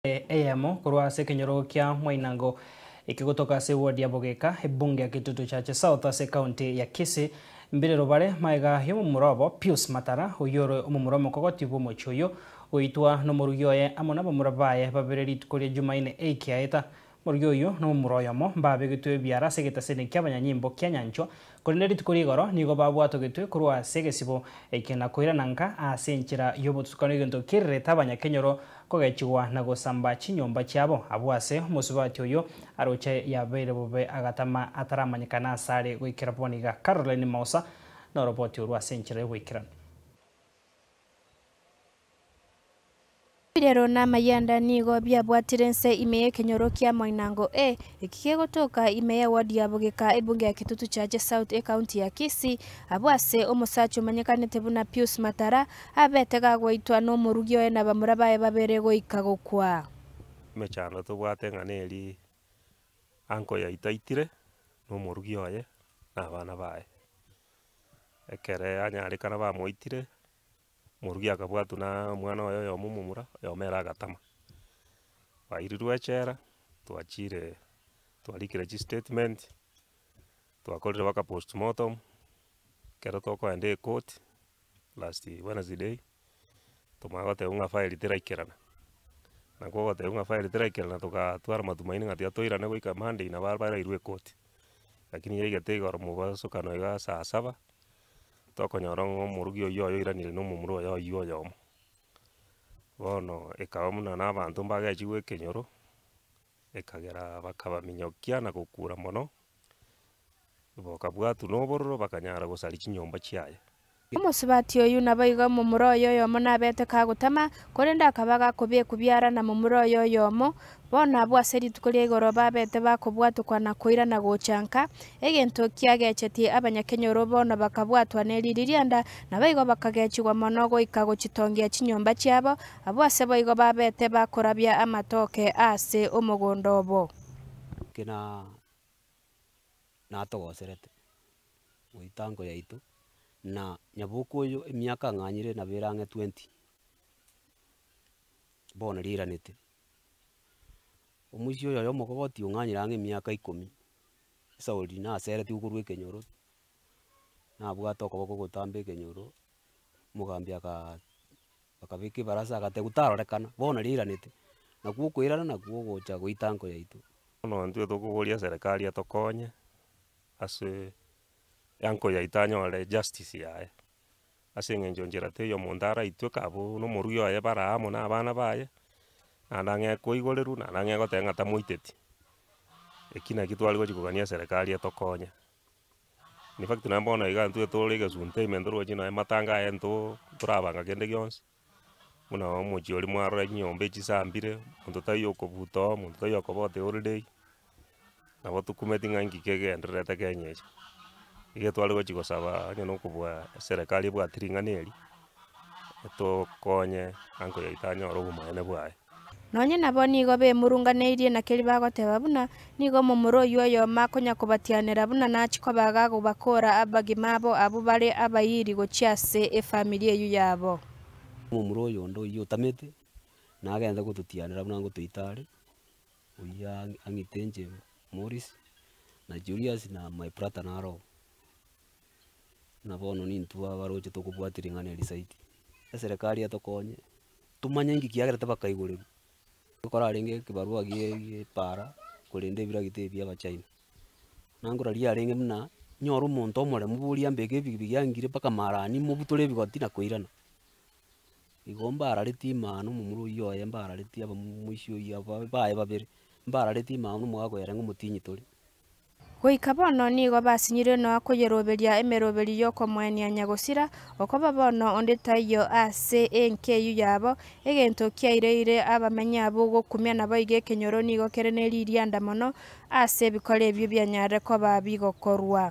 Eyemo korwa ase ekenyoro kia Mwainango ekegotoka ase eward ya Bogeka, ebunge ya Kitutu Chache South ase ecounty ya Kisii, mbirero bare magega y'omomura obo Pius Matara, oyio ore omomura omokogoti bw'omochie oyio, goitwa nomorugi oye amo nabamura baye babere rituko ria Jumaine ekiaeta. Morugi oyio nomomura oyomo mbabegetwe ebiara ase egetaseni ki'abanyanyimbo kia Nyanchwa, korende rituko rigoro nigo babwatogetwe korwa ase egesibo eke na koirana nka ase enchera y'obotutukano egento kererete abanyakenyoro kogechigwa na gosamba chinyomba chiabo. Abwo ase omosubati oyio aroche yabeire bobe agatama ataramanyekana asare goikera bono iga. Caroline Mausa noroboti orwo ase enchera y'ogoikeranu. Ebirero na amayianda nigo biabwatire ense ime y'ekenyoro kia Moinango A, eki kegotoka ime y'eward ya Bogeka ebunge ya Kitutu Chache South ecounty ya Kisii, abwo ase omosacha omanyekanete buna Pius Matara abete gagoitwa nomorugi oye na bamura baye babere goika gokwa. Emechando tobwate ng'a neri uncle yaito aitire, na omorugi oye, na abana baye. Ekere anyarekana bamoitire. Omorugi akabwatwa na omwana oye oyomo omomura, oyomo ere agatama. Bairirwe echela, twachire twarikire chistatement, twakorire mpaka postmortem, ekero tokoenda ecourt last wednesday, tomanye gotebiwa ng'a file teraikerana, nakwo ogotebiwa ng'a file teraikerana togatwara matumaini ng'a tiga toirane goika monday nabo barairwe ecourt, lakini yaigete igoro mobasokano iga saa saba. Tokonyora ng'a omorugi oyio oyoiranire na omomura oye oyio oyomo. Bono ekaba buna na abanto mbagechigwe ekenyoro, ekagera bakabaminyokia na gokura mono, bokabwatwa na obororo bakanyara gosaria chinyomba chiaye. Omosubati oyio naboigo omomura oye oyomo nabete kagotama, korende akaba gakobekwa biara na momura oye oyomo. Bono abwo ase rituko ria igoro babete bakobwatokwa na koirana gocha nka, egento kiagechetie abanyakenyoro bono bakabwatwa ne riri rianda, naboigo bakagechigwa mono goika gochitongia chinyomba chiabo, abwo ase boigo babete bakorabia amatoke ase omogondo obo. Kena natogoserete goita ango yaito, na nyaboka oyo emiaka ng'anyire nabo ere ang'e twenty, bono riranete. Omoisia oyo oyo omokogoti ong'anyire ang'e emiaka ikomi, esauri naseretigwe korwa ekenyoro, nabwate okoboko gotamba ekenyoro, omogambi akaa akabeka ebarasa agatebiwa tarorekana, bono riranete, nakwo okoirana nakwo ogocha goita ango yaito. Bono intwe tokoboria eserekari etokonye, ase uncle yaito anyore justice yaye, ase eng'encho nchera teiyo omonto araitwe kabu na omorugi oye bare amo na abana baye, naende ang'e koigorerwa naende ang'e goteba ng'a tamoiteti. Eki naki tware gochi kogania eserekari etokonye. In fact nonye bono iga intwe tore egesunte ime ntorochi nonye matanga aye ntoo ntorabanga kende gionsi, buna omochie oria mwarora chinyomba echisambire, monto taiyo okobuta oo, monto taiyo okoba holiday, nabo tokumeti ng'a inki kegendererete Kenya eche. Iga tware gochi gosaba onye na okobua eserekari ebwati ring'ana eri, etokonye uncle yaito anyore obomaene bwaye. Nonye nabo nigo bemurunganeirie na keria bagoteba buna nigo omomura oyio oyomo akonya kobatianera buna nachie koba gagobakora abagima abo abwo bare abairi gochia ase efamiri eyio yabo. Omomura oyo onde oyio otamete, nagende gototianera buna ngotoita are, oyio ang'ite inche Morris, na Julius na my brother naro oo. Buna bono nintwe abaroche tokobwatia ring'ana eri zaidi. Eserekari etokonye, tomanye nki kiagerete bakaigorerwa, ekero arenge ekibarua gie gie epaara korenda ebiragita ebi bia abachina. Nangora riarenge buna, nyore omonto omoremu boria ambeke ebigibigi angire mpaka marani mobutore ebigoti na koirana. Igo mbararetie imana omomura oyio oye mbararetie abamoisia oyio aba baye babere, mbararetie imana omogaka oyo arenge omotinyi tore. Goika bono nigo basinyirwe noa koyeroberia emeroberi y'okomoenia nyagosira, okoba bono onde taiyo ase enka eyio yabo, egento kiaireire abamenyi abwo gokumia naboigo ekenyoro nigo kere ne ririanda mono ase ebikora ebio bianyarire koba bigokorwa.